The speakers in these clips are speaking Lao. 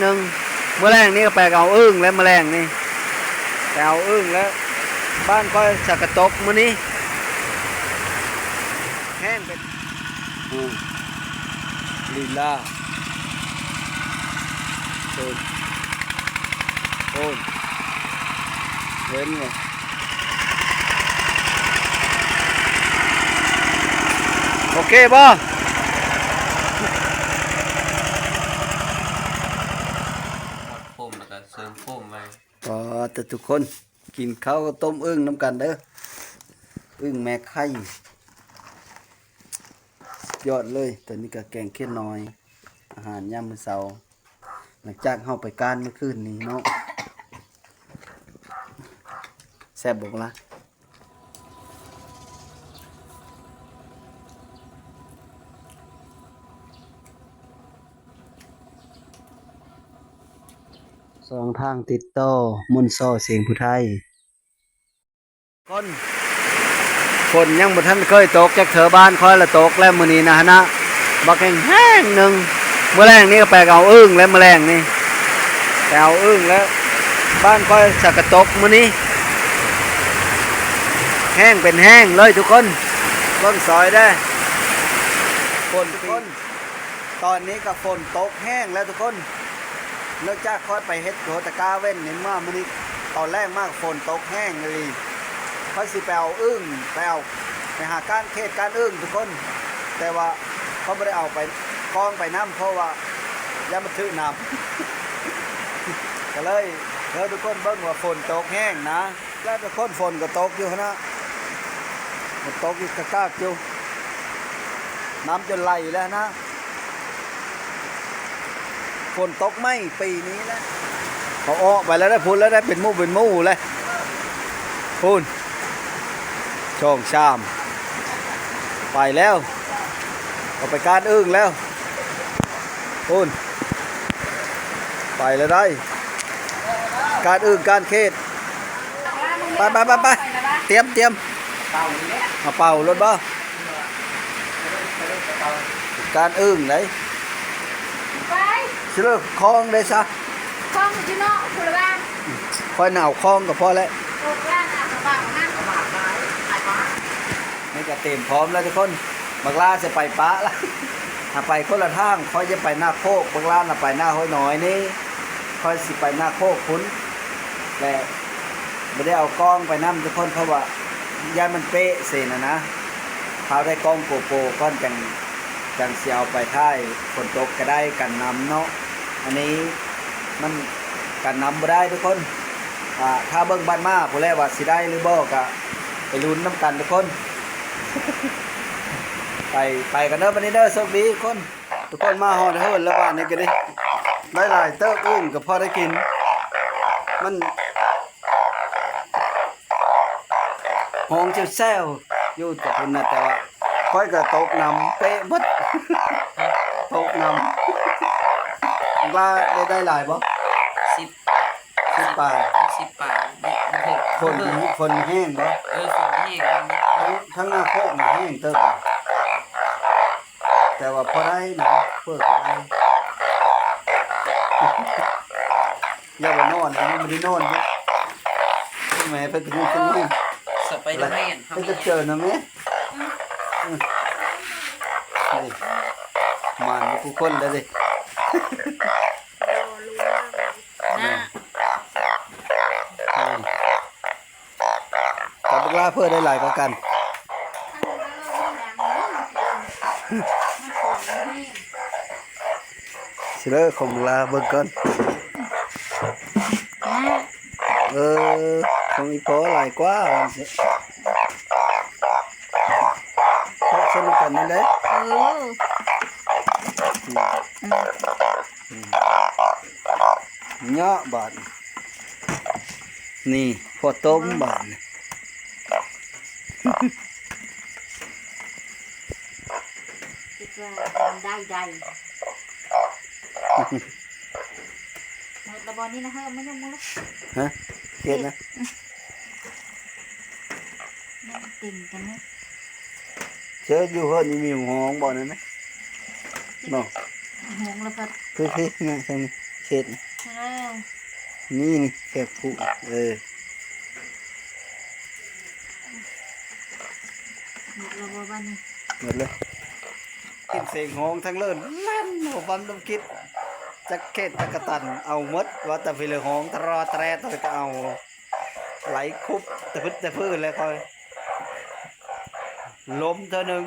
ໜຶ່ງ ມື້ແລງນີ້ກໍໄປເອົາອຶ່ງແລ້ວ ມື້ແລງນີ້ໄປເອົາອຶ່ງແລ້ວ. ບ້ານຂ້ອຍສະກະຕົກມື້ນີ້ ແຫ້ງເປັນ ອືມ ລີລາ ໂອ້ຍ ໂອ້ຍ ເຫັນບໍ່? ໂອເຄບໍ່? ໂຟມ ແລ້ວກໍເສີມໂຟມໄວ້. ອໍ ແຕ່ທຸກຄົນ ກິນເຂົ້າກັບຕົ້ມອຶ່ງນຳກັນເດີ ອຶ່ງແມ່ໄຂ່ ສຸດຍອດເລີຍ. ຕອນນີ້ກໍແກງຂຽດນ້ອຍ ອາຫານຍາມມື້ເຊົ້າ ຫຼັງຈາກເຮົາໄປການມື້ຄືນນີ້ເນາະ. ແຊບບໍ່ລະ? ສອງທາງຕິດຕໍ່ ມົນຊໍ ສຽງຜູ້ໄທ. ຄົນ ຝົນຍັງບໍ່ທັນເຄີຍຕົກຈັກເທື່ອ ບ້ານຂ້ອຍລະຕົກແລ້ວມື້ນີ້ນະຫັ້ນນະ ບັກແຮງໆໜຶ່ງ. ມື້ແລງນີ້ກໍໄປເອົາອຶ່ງແລ້ວ ມື້ແລງນີ້ໄປເອົາອຶ່ງແລ້ວ. ບ້ານຂ້ອຍສະກະຕົກມື້ນີ້ ແຫ້ງເປັນແຫ້ງເລີຍທຸກຄົນ ເບິ່ງຊອຍເດີ້ ຝົນ ທຸກຄົນ. ຕອນນີ້ກໍຝົນຕົກແຫ້ງແລ້ວທຸກຄົນ ເນື່ອງຈາກຂ້ອຍໄປເຮັດໂຫຕະກາເວັນນີ້ມາມື້ນີ້ ຕອນແລງມາກໍຝົນຕົກແຫ້ງອີ່ຫຼີ. ຂ້ອຍຊິໄປເອົາອຶ່ງ ໄປເອົາ ໄປຫາກ້ານເຂດກ້ານອຶ່ງທຸກຄົນ ແຕ່ວ່າຂ້ອຍບໍ່ໄດ້ເອົາໄປ ກ້ອງໄປນຳ ເພາະວ່າຢ້ານມັນຖືກນ້ຳ ກໍເລີຍ ເອີ ທຸກຄົນເບິ່ງວ່າຝົນຕົກແຫ້ງນະ. ແລ້ວທຸກຄົນ ຝົນກໍຕົກຢູ່ຫັ້ນນະ ຝົນຕົກຢູ່ກະກາກຢູ່ ນ້ຳຈົນໄຫຼແລ້ວນະ. ຝົນຕົກໃໝ່ປີນີ້ແຫຼະ ເຂົາອອກໄປແລ້ວໄດ໋ ພຸ້ນແລ້ວໄດ໋ ເປັນໝູ່ເປັນໝູ່ແລ້ວ ພຸ້ນ ສອງສາມ ໄປແລ້ວ ເຂົາໄປການອຶ່ງແລ້ວ ພຸ້ນ ໄປແລ້ວໄດ໋ ການອຶ່ງການເຂດ. ໄປໆໆ ຕຽມ ຕຽມ ເອົາເປົ່າໂລດບໍ່? ການອຶ່ງໄດ໋ ຊິເລີກຄອງໄດ້ຊະ ຄອງຢູ່ເນາະ ຜູ້ລະວ່າງ ຂ້ອຍໜາວຄອງກໍພໍແລ້ວ. ນີ້ກໍເຕັມພ້ອມແລ້ວທຸກຄົນ ບັກຫຼ້າຊິໄປປະລະ ຫາໄປຄົນລະທາງ ຂ້ອຍຈະໄປນາໂຄກ ບັກຫຼ້ານະໄປນາຫ້ວຍນ້ອຍນີ້ ຂ້ອຍຊິໄປນາໂຄກພຸ້ນ ແລະ ບໍ່ໄດ້ເອົາກ້ອງໄປນຳທຸກຄົນ ເພາະວ່າຢ້ານມັນເປະເສນະນະ ຖ້າໄດ້ກ້ອງໂກໂປກ່ອນ ຈັ່ງ ຈັ່ງຊິເອົາໄປຖ່າຍ ຝົນຕົກກໍໄດ້ກັນນ້ຳເນາະ. ອັນນີ້ມັນກັນນ້ຳບໍ່ໄດ້ທຸກຄົນ ອາ ຖ້າເບິ່ງບາດມາພຸ້ນແຫຼະວ່າຊິໄດ້ຫຼືບໍ່ ກະໄປລຸ້ນນຳກັນທຸກຄົນ. ໄປ ໄປກັນເດີບັດນີ້ເດີ ໂຊກດີທຸກຄົນ. ທຸກຄົນມາຮອດເຮືອນແລ້ວ ບາດນີ້ກໍໄດ້ ໄດ້ຫຼາຍເຕີບ ອຶ່ງກໍພໍໄດ້ກິນ ມັນຮ້ອງແຊວໆຢູ່ແຕ່ພຸ້ນນະ ແຕ່ວ່າຂ້ອຍກໍຕົກນ້ຳເປະໝົດ ຕົກນ້ຳ. ວ່າໄດ້ ໄດ້ຫຼາຍບໍ່? ສິບ ສິບປາຍ ສິບປາຍ ຝົນ ຝົນແຮງບໍ່? ເອີ ຝົນແຮງ ທາງນາໂຄກນີ້ແຮງເຕີບບໍ່? ແຕ່ວ່າພໍໄດ້ນະ ເປີດກໍໄດ້ ຢ່າວ່ານອນ ຍັງບໍ່ໄດ້ນອນຢູ່ ແມ່ເພິ່ນກໍຍັງເປັນແຮງ ສະໄປເດີແມນ ເພິ່ນຈະເຈີນະແມ່ ອືມ ນີ້ ມານຢູ່ຄູ່ຄົນແລ້ວເດ້ ນະ ອືມ. ກັບບັກຫຼ້າເພິ່ນໄດ້ຫຼາຍກວ່າກັນ ຊິເລີຂອງບັກຫຼ້າເບິ່ງກ່ອນ ເອີ ຂອງອີ່ພໍ່ຫຼາຍກວ່າວ່າຊັ້ນ ເພາະເຊັ່ນກັນນັ້ນເດ້ ເອີ ອືມ ອືມ ເຍາະບາດນີ້ ນີ້ ພໍຕົ້ມບາດນີ້ ຄິດວ່າໄດ້ ໄດ້ ໝົດລະບໍ່ນີ້ນະ ເຮີ້ຍ ມາຍົກມາເລີຍ ຮະ ເຮັດນະ ມັນເຕັມກັນເນາະ ເຊີດຢູ່ເຮືອນນີ້ມີຫ້ອງບໍ່ນັ້ນນະ ເນາະ ຫ້ອງລະພັດ ເພິ່ນ ເພິ່ນ ທາງນີ້ ເຂດ ເອີ ນີ້ ນີ້ແຄບຄຸ ເອີ ໝົດແລ້ວບໍ່ບາດນີ້? ໝົດແລ້ວ. ກິນສຽງຮ້ອງທັງເລີນ ແລ່ນຫົວປ້ຳດຳກິດ ຈັກເຂດຈັກກະຕັນ ເອົາໝົດ ວ່າແຕ່ໄປເລີຮ້ອງຕະຣໍແຕຣ ຕະລະກະເອົາ ໄຫຼຄຸບຕະພຶດຕະພືແລ້ວຄ່ອຍ ລົມເທື່ອໜຶ່ງ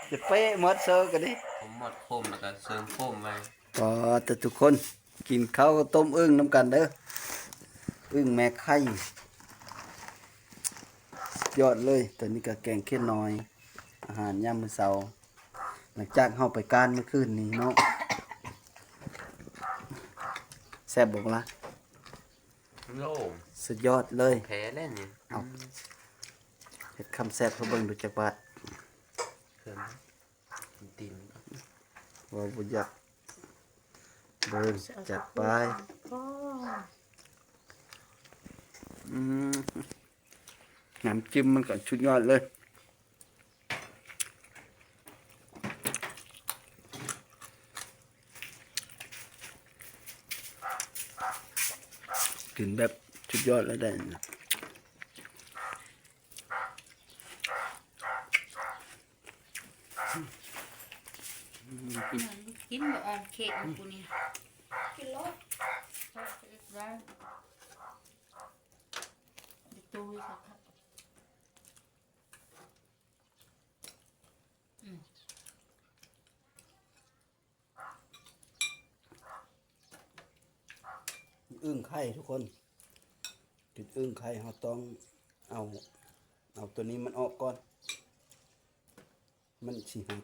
ຈະເປະໝົດເຊີກະດີ ໝົດຄົມແລ້ວກະເສີມຄົມໄວ້. ປາດເຕີ ທຸກຄົນ ກິນເຂົ້າຕົ້ມອຶ່ງນຳກັນເດີ ອຶ່ງແມ່ໄຂ່ ສຸດຍອດເລີຍ. ຕອນນີ້ກະແກງເຂດນ້ອຍ ອາຫານຍາມມື້ເຊົ້າ ຫຼັງຈາກເຮົາໄປການມື້ຄືນນີ້ເນາະ. ແຊບບໍ່ລະ? ໂອ້ ສຸດຍອດເລີຍ ແພ້ແລ້ວນີ້. ເອົາ ເຮັດຄຳແຊບໃຫ້ເບິ່ງດູຈັກບາດ. ເຂີນ ຕີນ ເວົ້າບໍ່ຢາກ ເບິ່ງ ຈັດໄປ. ອືມ ນ້ຳຈິ້ມມັນກະສຸດຍອດເລີຍ. ກິນແບບສຸດຍອດແລ້ວໄດ້. ກິນບໍ່ອອກເຂດຂອງກູນີ້ ກິນໂລດ ເຮັດໄດ້ ເຮັດຕູ້ໃຫ້ຄັກ. ອືມ ອຶ່ງໄຂ່ທຸກຄົນ ກິນອຶ່ງໄຂ່ເຮົາຕ້ອງເອົາ ເອົາໂຕນີ້ມັນອອກກ່ອນ ມັນຊິຫັກ.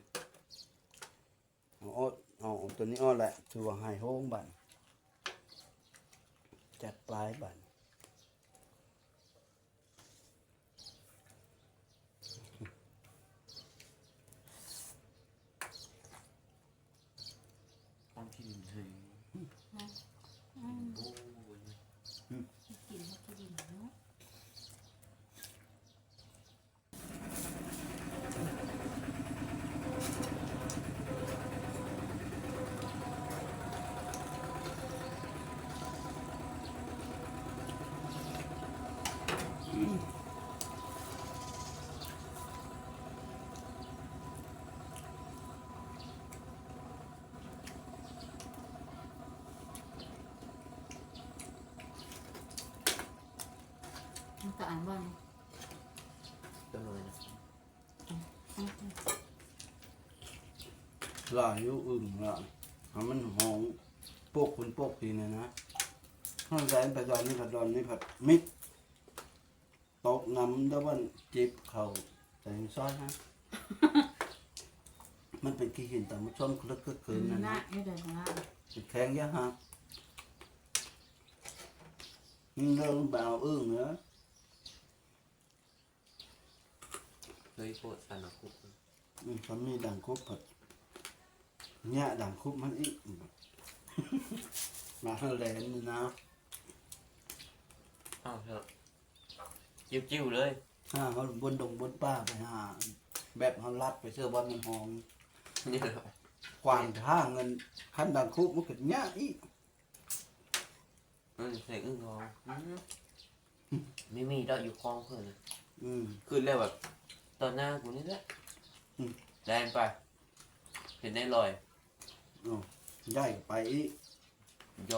ເອົາອອກ ເອົາ ເອົາໂຕນີ້ອອກແຫຼະ ຖືວ່າຫາຍໂຮງບາດ ຈັດໄປບາດ. ຕຳຂີ້ດິນເຮີຍ ອືມ ໂອ້ຍ ອືມ ກິນເຮົາຂີ້ດິນເນາະ. ມັນກະອັນບໍ່ນີ້ ຈັກໜ້ອຍນະ ອືມ ອືມ ຫຼາຍຢູ່ອຶ່ງລະ ໃຫ້ມັນຮ້ອງໂປກພຸ້ນໂປກພີ້ນະນະ ເຮົາໃສ່ໄປດອນນີ້ພັດ ດອນນີ້ພັດມິດ ຕົກນ້ຳດາວບັນຈິບເຂົ້າໃສ່ຊອຍຫັ້ນ ມັນເປັນຂີ້ຫີນຕາມມາຊົນເລິກເກີນນັ້ນນະ ແຂງຢ່າຫັກ ເລີ່ມໄປເອົາອຶ່ງເດີ. ເຄີຍໂພດສັນນະຄຸບ ອືມ ຄັນມີດັງຄຸບພັດ ຍະດັງຄຸບມັນອີກ ມາແລນນີ້ນະ ເອົາເຖາະ ຈິ້ວໆເລີຍ ຫາເຮົາບົນດົງບົນປ່າໄປຫາ ແບບເຮົາລັດໄປເຊື່ອບ່ອນມັນຮ້ອງ ນີ້ແຫຼະ ກວາງຖ້າເງິນ ຄັນດັງຄຸບມັນກະຍະອີກ. ເອີ ໃສ່ອຶ່ງເອົາ ອືມ ມີ ມີດອກຢູ່ຄອງເພິ່ນນະ ອືມ ຂຶ້ນແລ້ວແບບ ຕໍ່ໜ້າກູນີ້ແຫຼະ ອືມ ແລ່ນໄປ ເຫັນໃນລອຍ ໂອ້ ໃຫຍ່ໄປອີກ ໂຢ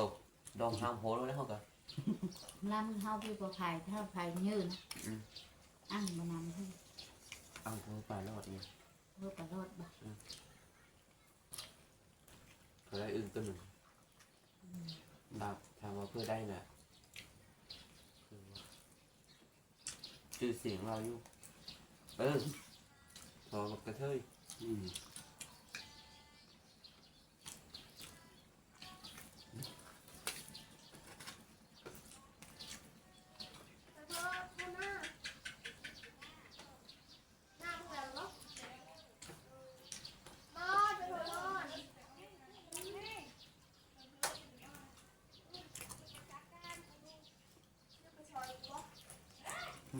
ດອກຫ້າມໂພດແລ້ວເຮົາກະ ລຳເຮົາຢູ່ບໍ່ໄຜ ຖ້າໄຜເຍີນ ອືມ ອັ່ງບໍ່ນຳເພິ່ນ ອັ່ງເພິ່ນປາລອດນີ້ ເພິ່ນປາລອດບໍ່ ອືມ ເພິ່ນໄດ້ອຶ່ງໂຕໜຶ່ງ. ອືມ ຖາມ ຖາມວ່າເພື່ອໄດ້ນະ ຊື່ສຽງລາວຢູ່ ເອີ ພໍບັກກະເທີຍ ອືມ.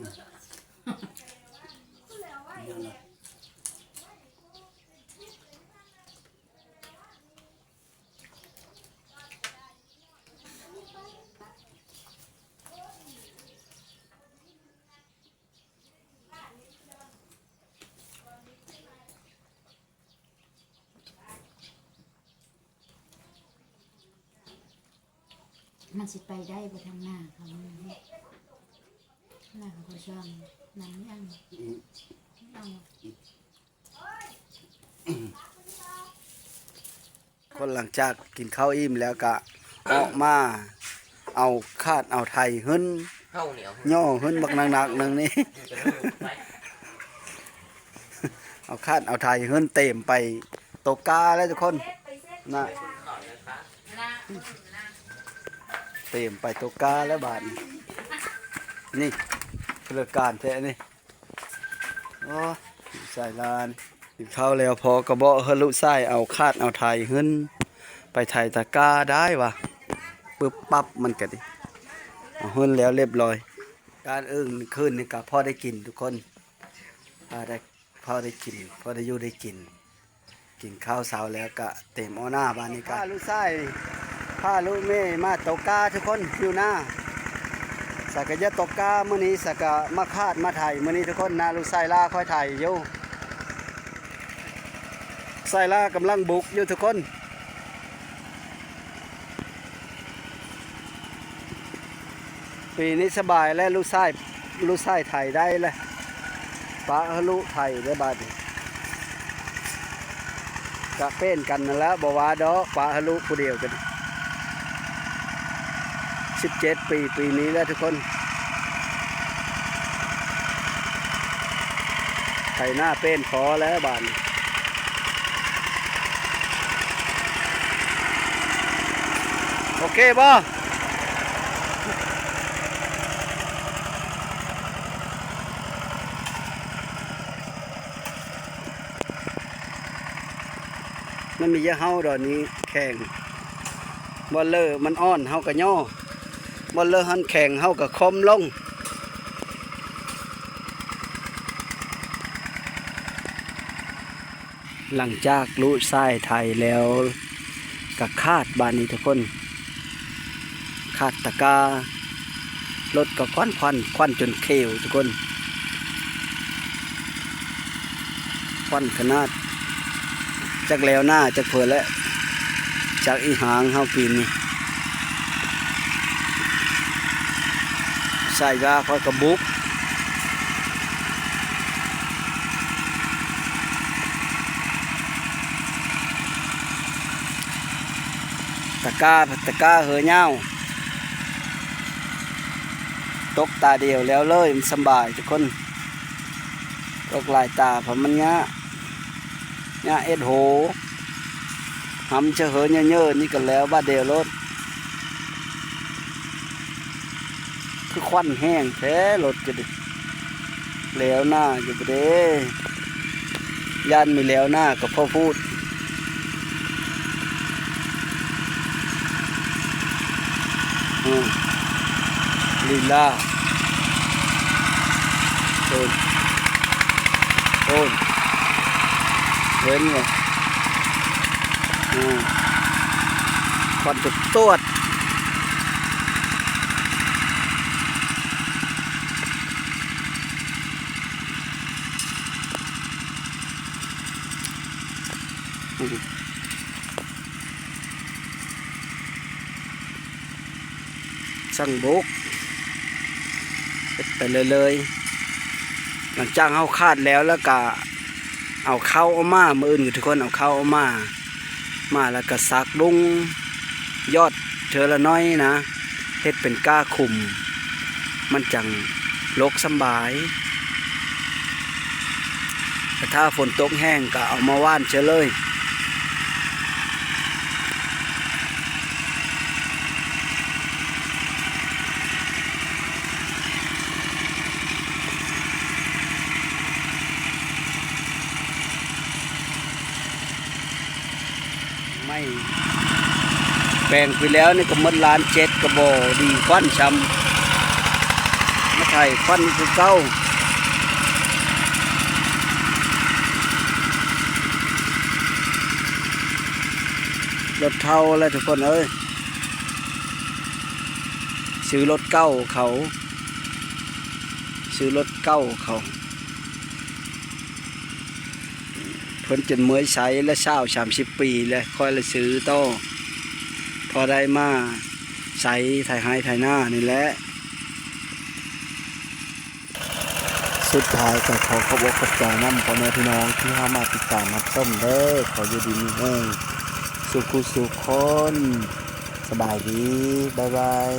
ອືມ ນັ້ນລະ. ມັນຊິໄປໄດ້ບໍ່ທາງໜ້າເຂົາ ໜ້າເຂົາບໍ່ຊ່ອງ ນຳຍັງ ອືມ ເອົາ ຄົນຫຼັງຈາກກິນເຂົ້າອີ່ມແລ້ວກະອອກມາເອົາຄາດເອົາໄຖເຮືອນ ເຮົານີ້ເອົາ ຍໍເຮືອນບັກໜັກໆໜຶ່ງນີ້ ເອົາຄາດເອົາໄຖເຮືອນເຕັມໄປໂຕະກ້າແລ້ວທຸກຄົນນະ ເຕັມໄປໂຕະກ້າແລ້ວບາດນີ້ ນີ້ ເລິກການແທ້ນີ້. ໂອ້ ສາຍລານ ກິນເຂົ້າແລ້ວພໍກະເບາະເຮີລຸຊາຍເອົາຄາດເອົາໄຖເຮືອນ ໄປໄຖຕະກ້າໄດ້ຫວາ ປຶບປັບມັນກະດີ ເອົາເຮືອນແລ້ວລຽບລ້ອຍ ການອຶ່ງຄືນນີ້ກະພໍໄດ້ກິນທຸກຄົນ ອ່າ ໄດ້ ພໍໄດ້ກິນ ພໍໄດ້ຢູ່ໄດ້ກິນ. ກິນເຂົ້າເຊົ້າແລ້ວກະເຕັມເອົາໜ້າ ບາດນີ້ກະພາລູກຊາຍ ພາລູກເມມາຕົກກ້າທຸກຄົນ ຢູ່ນາ ສາກະຢາຕົກກ້າມື້ນີ້ ສາກະມາຄາດມາໄຖມື້ນີ້ທຸກຄົນນະ ລູກຊາຍລາຄອຍໄຖຢູ່ ຊາຍລາກຳລັງບຸກຢູ່ທຸກຄົນ. ປີນີ້ສະບາຍແລ້ວ ລູກຊາຍ ລູກຊາຍໄຖໄດ້ແລ້ວ ປະໃຫ້ລູກໄຖໄດ້ບາດນີ້ ກະເປັນກັນນັ້ນແຫຼະ ບໍ່ວ່າດອກ ປະໃຫ້ລູກຜູ້ດຽວກັນ ສິບເຈັດປີ ປີນີ້ແຫຼະທຸກຄົນ ໄຖນາເປັນພໍແລ້ວບາດນີ້. ໂອເຄບໍ່? ມັນມີຢາເຫົ່າດອນນີ້ແຂງ ບ່ອນເລີມັນອ່ອນເຮົາກະຍໍ ບ່ອນເລີຫັ້ນແຂງເຮົາກະຄ່ອມລົງ. ຫຼັງຈາກລຸຊາຍໄຖແລ້ວກະຄາດບາດນີ້ທຸກຄົນ ຄາດຕະກ້າ ລົດກະຄວັນ ຄວັນ ຄວັນຈົນເຂວທຸກຄົນ ຄວັນຂະໜາດ ຈັກແລ້ວໜ້າຈັກເພີ້ແຫຼະ ຈັກອີ່ຫາງເຮົາປີນີ້. ສາຍຢາຂ້ອຍກະບຸກ ຕະກ້າ ຕະກ້າເຫີຍາວ ຕົກຕາດຽວແລ້ວເລີຍ ມັນສະບາຍທຸກຄົນ ຕົກຫຼາຍຕາ ເພາະມັນຍາກ ຍາກເຮັດໂຫ ຫຳຈະເຫີເຍີໆ ນີ້ກະແລ້ວບາດດຽວໂລດ. ຄືຄວັນແຮງແທ້ລົດກະດີ ແລ້ວໜ້າຢູ່ບໍ່ເດ ຢ້ານມີແລ້ວໜ້າກະພໍພູດ ອື ລີລາ ໂອ້ຍ ໂອ້ຍ ເຫັນບໍ່? ອື ຄວັນຕວດໆ ອື ຊ່າງບຸກ ເຮັດໄປເລື້ອຍໆ ຫຼັງຈາກເຮົາຄາດແລ້ວ ແລ້ວກະເອົາເຄົ້າອອກມາ ມື້ອື່ນກະທຸກຄົນເອົາເຄົ້າອອກມາ ມາແລ້ວກະສັກດຸງ ຢອດເທື່ອລະໜ້ອຍນະ ເຮັດເປັນກ້າຄຸມ ມັນຈັ່ງລົກສຳບາຍ ແຕ່ຖ້າຝົນຕົກແຮງກະເອົາມາຫວ່ານເສີຍເລີຍ. ໄມ້ ແປງປີແລ້ວນີ້ກະໝົດລ້ານເຈັດ ກະບໍ່ດີຄວັນຊ້ຳ ມາໄຖຄວັນຄືເກົ່າ. ລົດເຖົ້າແລ້ວທຸກຄົນເອີຍ ຊື້ລົດເກົ່າເຂົາ ຊື້ລົດເກົ່າເຂົາ ເພິ່ນຈົນເມື່ອຍໄຊແລ້ວ ຊາວສາມສິບປີແລ້ວ ຂ້ອຍລະຊື້ຕໍ່ ພໍໄດ້ມາ ໄຖ ໄຖໄຮ່ໄຖນານີ້ແຫຼະ. ສຸດທ້າຍກໍຂໍຂອບອົກຂອບໃຈນຳພໍ່ແມ່ພີ່ນ້ອງທີ່ເຂົ້າມາຕິດຕາມຮັບຊົມເດີ. ຂໍຢູ່ດີມີແຮງສູ່ຄູ່ສູ່ຄົນ. ສະບາຍດີ. ບາຍບາຍ.